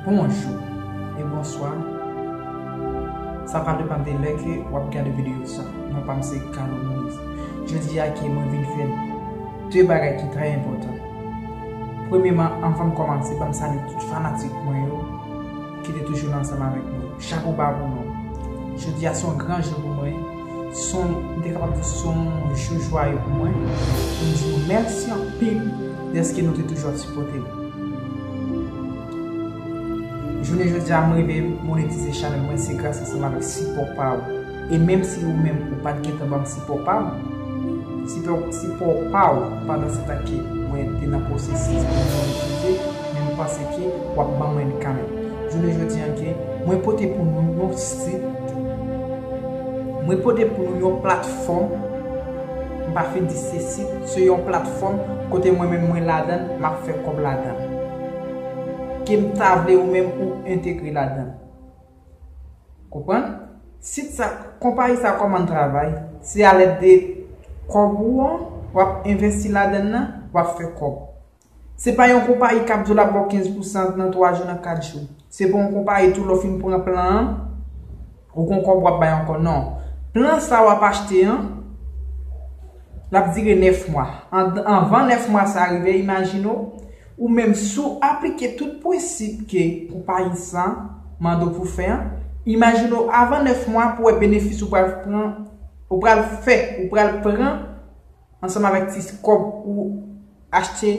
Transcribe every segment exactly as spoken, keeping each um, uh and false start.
Bonjou e bonswa. Sa pral depann de lè ke w ap gade videyo sa. Non pa m se Carlo Moïse. Jodi a ke mwen vin fè de bagay ki trè enpòtan. Premyeman, anvan m kòmanse, ban m salye tout fanatik mwen yo ki te toujou la ansanm avèk mwen. Chapo ba pou nou. Jodi a se yon gran jou pou mwen. Se yon, m te kapab di se yon jou jwaye pou mwen. Pou m di nou mèsi anpil dèske nou te toujou ap sipòte m. Jounen jodi a, m rive monetize chanèl mwen, se gras ansanm avèk sipò pa w. E menm si ou menm ou pa t gentan ban m sipò pa w, sipò, sipò pa w pandan se tan ke mwen te nan pwosesis pou m monetize, men m panse ke w ap ban mwen li kanmenm. Jounen jodi a, ke mwen pote pou nou yon sit, mwen pote pou nou yon platfòm, m pa fin di se sit, se yon platfòm kote mwen menm mwen ladan l, m ap fè kòb ladan l. Ke m ta vle ou menm ou entegre ladan l. Konprann? Sit sa, konpayi sa kòman l travay? Se alèd de kòb ou an, w ap envesti ladan l nan, w ap fè kòb. Se pa yon konpayi k ap di w l ap ba w kenz pousan nan twa jou, nan kat jou. Se pa yon konpayi tou lè w fin pran plan an, ou gon kòb w ap bay ankò, non. Plan sa w ap achte an, l ap dire nèf mwa. An, anvan nèf mwa sa rive, imajine w, ou menm si w aplike tout prensip ke konpayi sa mande w pou fè an, imajine w avan nèf mwa pou wè benefis ou pral pran, ou pral fè, ou pral pran ansanm avèk ti kòb ou achte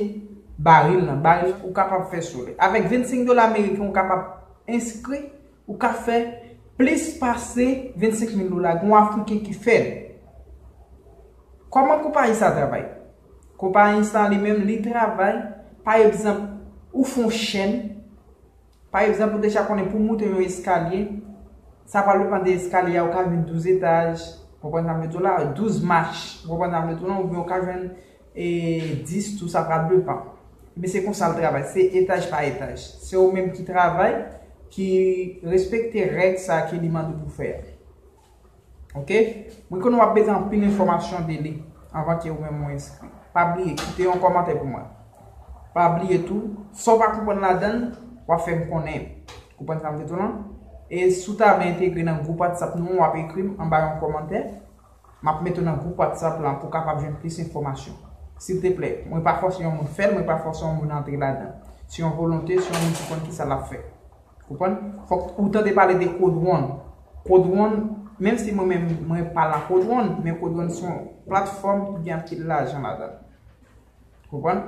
baril lan. Baril ou kapab fè sou li. Avèk vennsenk dola ameriken, ou kapab enskri, ou ka fè plis pase vennsenk mil dola. Gen yon Afriken ki fè l. Kòman konpayi sa travay? Konpayi sa li menm, li travay, pa egzanp, ou fè yon chèn, pa egzanp, ou deja konnen pou w moute yon eskalye, sa pral depann de eskalye a, ou ka jwenn douz etaj, w konprann sa m vle di w la, douz mach, w konprann sa m vle di w la, oubyen ou ka jwenn, e, dis tou, sa pral depann. Men se konsa l travay, se etaj pa etaj. Se ou menm ki travay, ki respekte règ sa ke li mande w pou fè a. Oke? Mwen konnen w ap bezwen anpil enfòmasyon de li anvan ke ou menm ou enskri. Pa bliye, kite yon kòmantè pou mwen. Pa bliye tou, sa w pa konprann ladan l, w ap fè m konnen. Konprann sa m vle di w lan? E si w ta vle entegre nan gwoup WhatsApp nou, w ap ekri m anba yon kòmantè. M ap mete w nan gwoup WhatsApp lan pou w kapab jwenn plis enfòmasyon. Silteplè, mwen pa fòse yon moun fè l, mwen pa fòse yon moun antre ladan l. Se yon volonte, se yon moun ki konn kisa l ap fè. Konprann? Fòk ou tande pale de Code One. Code One, menm si mwen menm, mwen pa nan Code One, men Code One se yon platfòm ki gen anpil lajan ladan l. Konprann?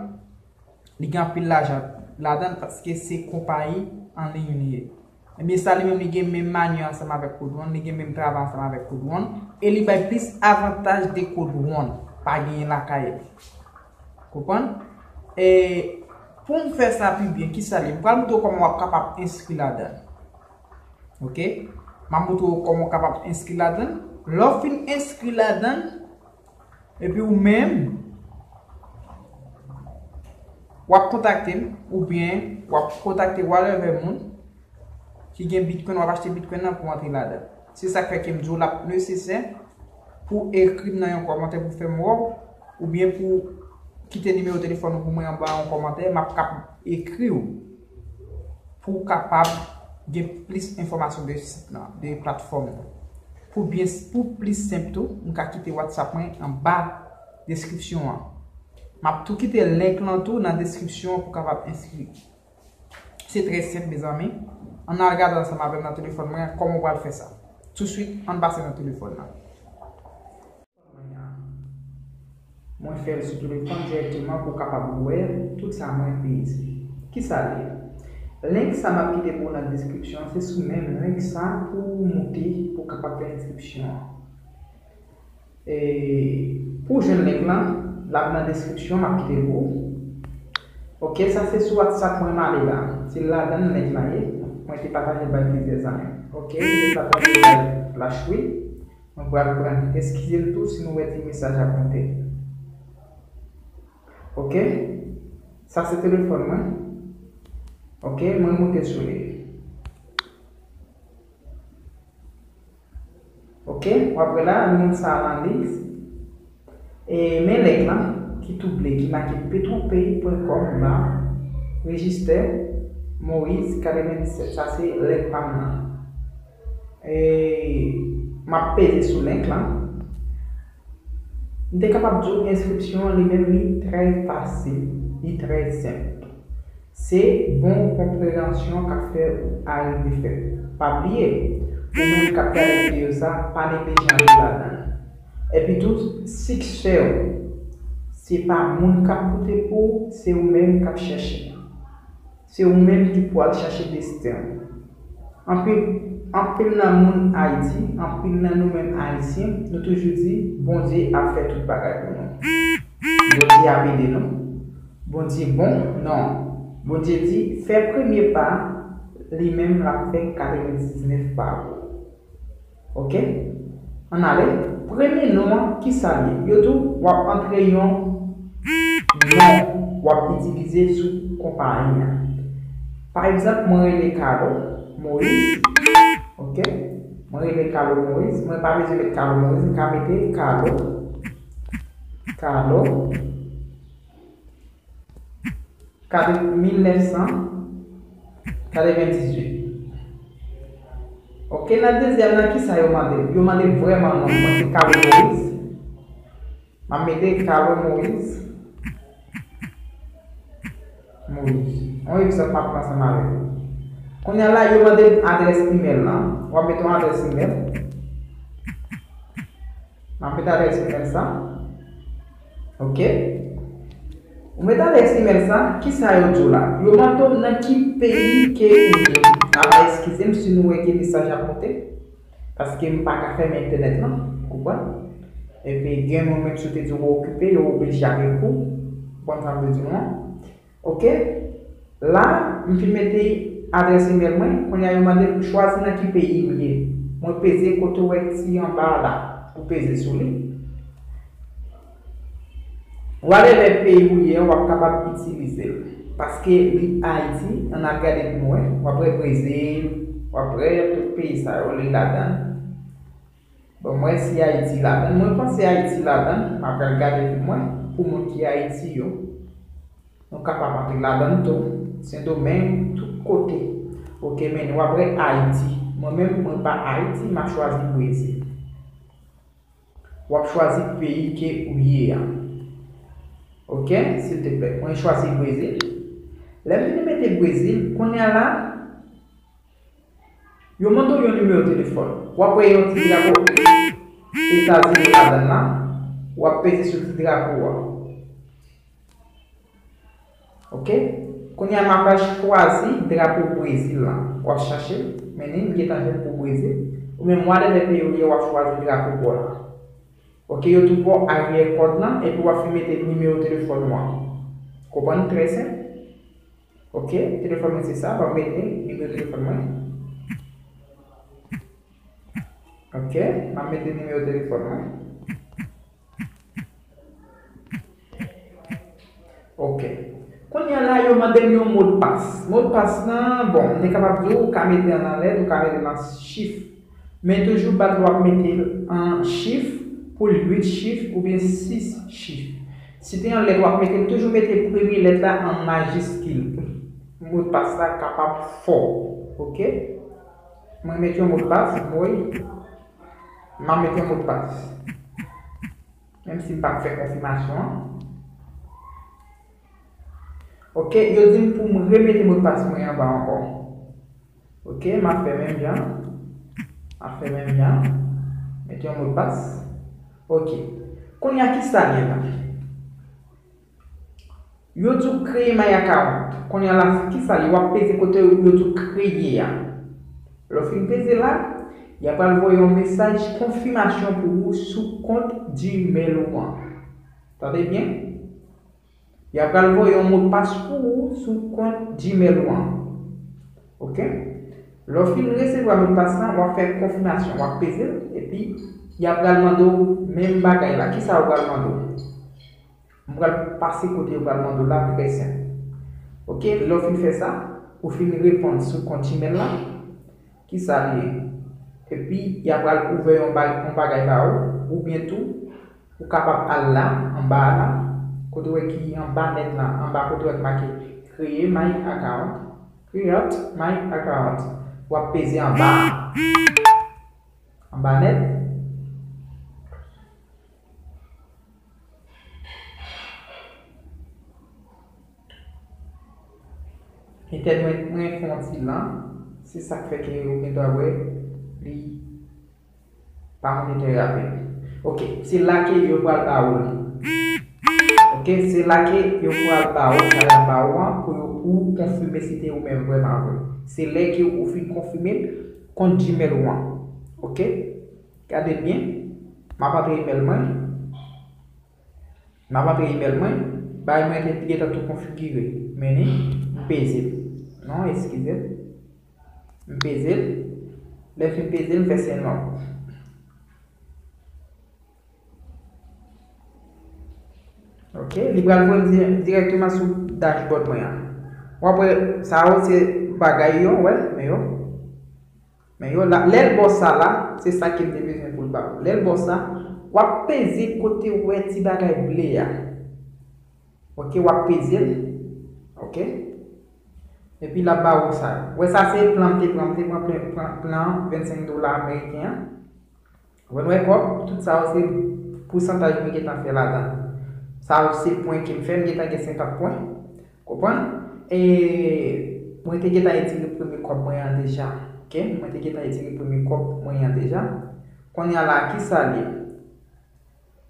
Li gen anpil lajan ladan l paske se konpayi an liy li ye. Ebyen, sa li menm, li gen menm manyè ansanm avèk Code One, li gen menm travay ansanm avèk Code One, e li bay plis avantaj de Code One pa genyen lakay li. Konprann? E pou m fè sa pi byen, kisa li ye? M pral montre w kòman w ap kapab enskri ladan l. Oke? M ap montre w kòman w kapab enskri ladan l. Lè w fin enskri ladan l, epi ou menm, w ap kontakte m, oubyen w ap kontakte whatever moun ki gen Bitcoin, w ap achte Bitcoin nan pou antre ladan l. Se sa k fè ke m di w l ap nesesè pou w ekri m nan yon kòmantè pou fè m wè w, oubyen pou kite nimewo telefòn ou pou mwen anba yon kòmantè, m ap kap ekri w pou w kapab gen plis enfòmasyon de sit lan, de platfòm nan. Pou byen, pou plis senp tou, m ka kite WhatsApp mwen anba deskripsyon an. M ap tou kite link lan tou nan deskripsyon an pou w kapab enskri. Se trè senp, mezanmi. Ann al gade ansanm avè m nan telefòn mwen kòman w pral fè sa. Touswit, ann pase nan telefòn nan. Mwen fè l sou telefòn dirèkteman pou w kapab wè tout sa mwen peze. Kisa l ye? Link sa m ap kite pou w nan deskripsyon an, se sou menm link sa pou w moute pou w kapab fè enskripsyon an. E pou w jwenn link lan, l ap nan deskripsyon, m ap kite l pou ou. Oke, sa se sou WhatsApp mwen m ale la. Se ladan l link lan ye. Mwen te pataje l bay plizyè zanmi. Oke, m te pataje l bay Lachwi. Mwen pral pran. Eskize m tou si nou wè ti mesaj ap monte. Oke? Sa se telefòn mwen. Oke, mwen moute sou li. Oke, w ap wè la, link sa a nan li. E men link lan ki tou ble, ki make petronpay pwen kòm la, rejistè. Moïse katrevendisèt. Sa se lèt pa m nan. E m ap peze sou link lan. M te kapab di w enskripsyon an li menm li trè fasil, li trè senp. Se bon konpreyansyon k ap fè ou arive fè. Pa bliye, ou menm k ap gade videyo sa, pa neglije antre ladan l. Epi tou, siksè w, se pa moun k ap pote pou ou, se ou menm k ap chèche. Se ou menm ki pou al chache desten w. Anpil, anpil nan moun Ayiti, anpil nan nou menm Ayisyen, nou toujou di, Bondye ap fè tout bagay pou nou. Bondye ap ede nou. Bondye bon? Non. Bondye di, fè premye pa, li menm l ap fè katrevendiznèf pa pou ou. Oke? Ann ale. Premye non an, ki sa l ye? Yo di w w ap antre yon non w ap itilize sou konpayi an. Pa egzanp, mwen rele Carlo Moïse. Oke? Mwen rele Carlo Moïse. Mwen pa bezwen met Carlo Moïse. M ka mete Carlo. Carlo. Katre, mil nèf san katrevendizuit. Oke, nan dezyèm nan, ki sa yo mande m? Yo mande m vrèman non m. Mwen se Carlo Moïse. M ap mete Carlo Moïse. Moïse. Yon egzanp m ap pran ansanm avè w. Kounye a la, yo mande m adrès imèl lan. W ap mete yon adrès imèl. M ap mete adrès imèl sa. Oke. Ou mete adrès imèl sa, ki sa yo di w la? Yo mande w nan ki peyi ke ou ye. N ap eskize m si nou wè gen mesaj ap monte. Paske m pa ka fèmen entènèt lan, ou konprann? Epi gen moun menm si w te di w okipe, yo oblije avèk ou. Ou konprann sa m vle di w lan? Oke? La, m fin mete adrès imèl mwen. Kounye a, yo mande m chwazi nan ki peyi m ye. Mwen peze kote w wè ti anba a la. Ou peze sou li. Whatever peyi ou ye, w ap kapab itilize l. Paske li Ayiti, ann al gade pou nou wè. W ap wè Brezil, w ap wè tout peyi sa yo, li ladan l. Bon, mwen si Ayiti ladan l. Mwen panse Ayiti ladan l. M ap al gade pou mwen, pou moun ki Ayiti yo. Nou kapab antre ladan l tou. Sendomeng, tout kote. Oke, men w ap wè Ayiti. Mwen menm, mwen pa Ayiti, m ap chwazi Brezil. W ap chwazi peyi ke ou ye a. Oke, silteplè. Mwen chwazi Brezil. Lè m fin mete Brezil, kounye a la, yo mande w yon nimewo telefòn. W ap wè yon ti drapo Etazini ladan l la. W ap peze sou ti drapo a. Oke? Kounye a, m ap al chwazi drapo Brezil la. W ap chache, men li, m gentan jwenn pou Brezil. Ou menm, whatever peyi ou ye, w ap chwazi drapo pa w la. Oke, yo tou ba w aryè kòd lan, epi w ap fin mete nimewo telefòn ou an. Konprann? Trè senp. Oke, telefòn mwen se sa, m ap mete nimewo telefòn mwen. Oke, m ap mete nimewo telefòn mwen. Oke. Kounye a la, yo mande m yon modpas. Modpas lan, bon, m te kapab di w, ou ka mete l nan lèt, ou ka mete l nan chif. Men toujou bat w ap mete l an chif, pou l uit chif oubyen sis chif. Si te yon lèt w ap mete l, toujou mete premye lèt la an majiskil. Modpas la kapab fò. Oke? Mwen mete yon modpas, mwen, m ap mete yon modpas. Menm si m p ap fè konfimasyon an. Oke, yo di m pou m remete modpas mwen anba ankò. Oke, m ap fè menm jan. M ap fè menm jan. Mete yon modpas. Oke. Kounye a, ki sa l ye la? Yo di w kreye My Account. Kounye a la, ki sa l ye? W ap peze kote yo di w kreye a. Lè w fin peze la, y ap pral voye yon mesaj konfimasyon pou ou sou kont Gmail ou an. Tande byen. Y ap pral voye yon modpas pou ou sou kont Gmail ou an. Oke? Lè w fin resevwa modpas lan, w ap fè konfimasyon, w ap peze l, epi y ap pral mande w menm bagay la. Kisa yo pral mande w? M pral pase kote yo pral mande w la, trè senp. Oke, lè w fin fè sa, ou fin reponn sou kont Gmail la, kisa l ye? Epi, y ap pral ouvè yon ba-, yon bagay ba ou, oubyen tou, ou kapab al la, anba a la, kote w wè ki anba nèt la, anba kote w wè k make Create My Account, Create my account. W ap peze anba. Anba nèt. Entènèt mwen, mwen fè yon ti lan. Se sa k fè ke ou gen dwa wè li pa monte trè rapid. Ok, se la ke yo pral ba ou li. Ok, se la ke yo pral ba ou, sa y ap ba ou an, pou yo, pou konfime si te ou menm vrèman vre. Se lè ke ou fin konfime l kont Gmail ou an. Ok? Gade l byen. M ap antre email mwen. M ap antre email mwen. Bagay mwen te gentan tou konfigire. Men ni, m peze l. Non, eskize m. M peze l. Lè m fin peze l, m fè send up. Ok, li pral voye m di-, dirèkteman sou dashboard mwen an. W ap wè, sa yo se bagay yo, wè, men yo. Men yo la, lè l ba w sa la, se sa ke m te bezwen pou l ba ou. Lè l ba w sa, w ap peze kote w wè ti bagay ble a. Ok, w ap peze l. Ok. Epi l ap ba ou sa. Wè sa se plan m te pran, m te pran plan, plan, plan vennsenk dola ameriken an. Wè, nou wè kòb, tout sa yo se pousantaj mwen gentan fè ladan. Sa yo se pwen ke m fè, m gentan gen senkant pwen. Konprann? E mwen te gentan etire premye kòb mwen an deja. Ok? Mwen te gentan etire premye kòb mwen an deja. Kounye a la, ki sa l ye?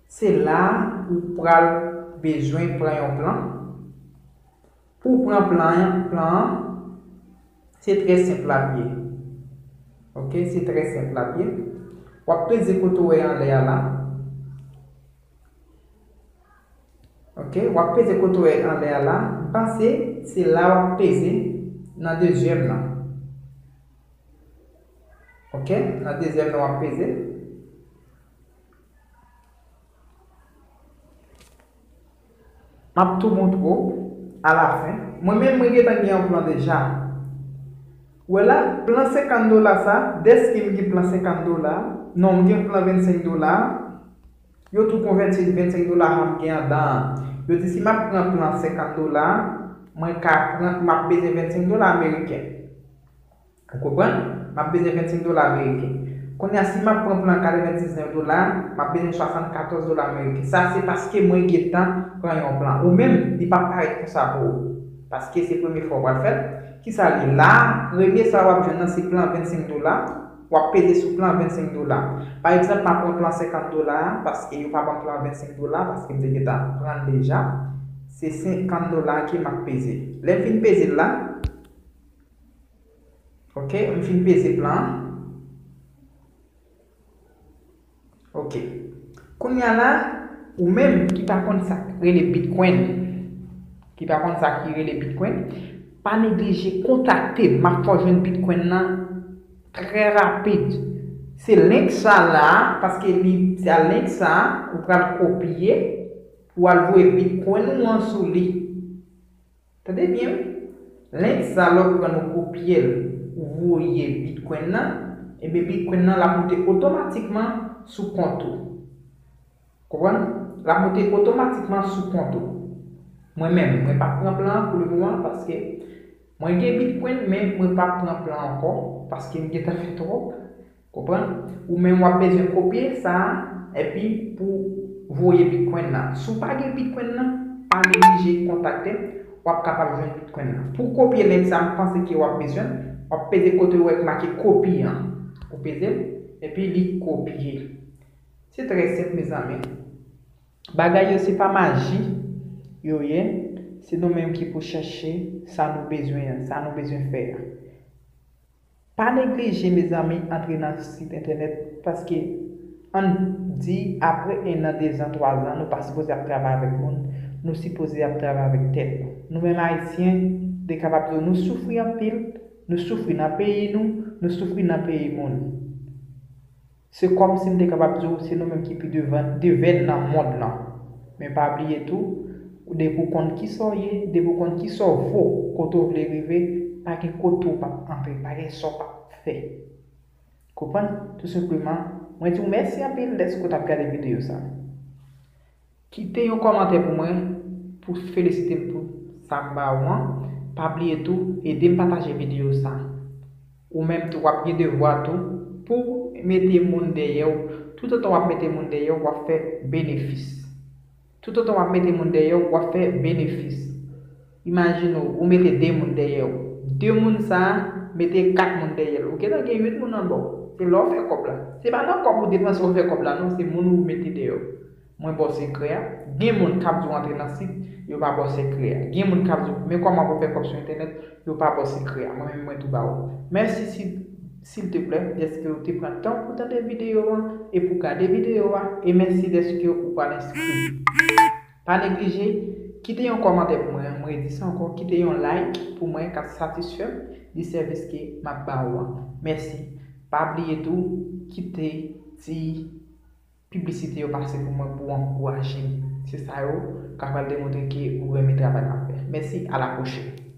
Se la ou pral bezwen pran yon plan. Pou w pran plan an, plan an, se trè senp l ap ye. Ok, se trè senp l ap ye. W ap peze kote w wè anlè a la. Ok, w ap peze kote w wè anlè a la. M panse se la w ap peze nan dezyèm nan. Ok, nan dezyèm nan w ap peze. M ap tou montre w alafen. Mwen menm, mwen gentan gen yon plan deja. Wè la, plan senkant dola sa, dèske m gen plan senkant dola, non, m gen plan vennsenk dola, yo tou konvèti vennsenk dola sa m gen andan an. Yo di si m ap pran plan senkant dola, mwen ka pran, m ap bezwen vennsenk dola ameriken. Ou konprann? M ap bezwen vennsenk dola ameriken. Kounye a, si m ap pran plan katrevendiznèf dola, m ap bezwen swasannkatòz dola ameriken. Sa se paske mwen gentan pran yon plan. Ou menm, li p ap parèt konsa pou ou. Paske se premye fwa w pral fè l. Kisa l ye? La, premye sa w ap jwenn nan se plan vennsenk dola. W ap peze sou plan vennsenk dola. Pa egzanp, m ap pran plan senkant dola a, paske yo pa ban m plan vennsenk dola, paske m te gentan pran l deja. Se senkant dola ke m ap peze. Lè m fin peze l la, Ok, m fin peze plan an. Ok. Kounye a la, ou menm ki pa konn sa k rele Bitcoin, ki pa konn sa ki rele Bitcoin, pa neglije kontakte m. M ap fè w jwenn Bitcoin nan trè rapid. Se link sa la, paske li, se a link sa, ou pral kopye pou w al voye Bitcoin ou an sou li. Tande byen, wi. Link sa, lè w pran l, ou kopye l, ou voye Bitcoin nan, ebyen Bitcoin nan l ap moute otomatikman sou kont ou. Konprann? L ap moute otomatikman sou kont ou. Mwen menm, mwen p ap pran plan an pou le moman paske mwen gen Bitcoin, men mwen p ap pran plan ankò paske m gentan fè twòp. Konprann? Ou menm w ap bezwen kopye sa a, epi pou voye Bitcoin nan. Si w pa gen Bitcoin nan, pa neglije kontakte m, w ap kapab jwenn Bitcoin nan. Pou w kopye link sa, m panse ke w ap bezwen, w ap peze kote w wè k make kopi an. Ou peze l, epi li kopye. Se trè senp, mezanmi. Bagay yo se pa maji yo ye, se nou menm ki pou chèche sa nou bezwen an, sa nou bezwen fè a. Pa neglije, mezanmi, antre nan sit entènèt, paske ann di apre en an, dezan, twazan, nou pa sipoze ap travay avèk moun, nou sipoze ap travay avèk tèt nou. Nou menm Ayisyen, m te kapab di w, nou soufri anpil, nou soufri nan peyi nou, nou soufri nan peyi moun. Se kòmsi m te kapab di w, se nou menm ki pi devan, devèn nan mond lan. Men pa bliye tou, depi w konn kisa w ye, depi w konn kisa w vo, kote w vle rive, pa gen kote w p ap antre, pa gen sa w p ap fè. Konprann? Tou senpleman, mwen di w mèsi anpil dèske w t ap gade videyo sa. Kite yon kòmantè pou mwen, pou felisite m pou sa m ba ou an. Pa bliye tou, ede m pataje videyo sa. Ou menm tou, w ap gen devwa tou pou mete moun dèyè w. Toutotan w ap mete moun dèyè w, w ap fè benefis. Toutotan w ap mete moun dèyè w, w ap fè benefis. Imajine w, ou mete de moun dèyè w. De moun sa a, mete kat moun dèyè l. Ou gentan gen uit moun anba w. Se la w fè kòb la. Se pa nan kòb ou depanse ou fè kòb la, non, se moun ou mete dèyè w. Mwen ba w sekrè a. Gen moun k ap di w antre nan sit, yo pa ba w sekrè a. Gen moun k ap di w, men kòman pou w fè kòb sou entènèt, yo pa ba w sekrè a. Mwen menm, mwen tou ba w. Mèsi, silteplè, dèske w te pran tan pou tande videyo a e pou gade videyo a. E mèsi dèske ou pral enskri. Pa neglije, kite yon kòmantè pou mwen. Mwen redi sa ankò, kite yon like pou mwen k ap satisfè m di sèvis ke m ap ba ou an. Mèsi. Pa bliye tou, kite ti piblisite yo pase pou mwen pou ankouraje m. Se sa yo k ap pral demontre ke ou renmen travay m ap fè. Mèsi, a la pwochèn.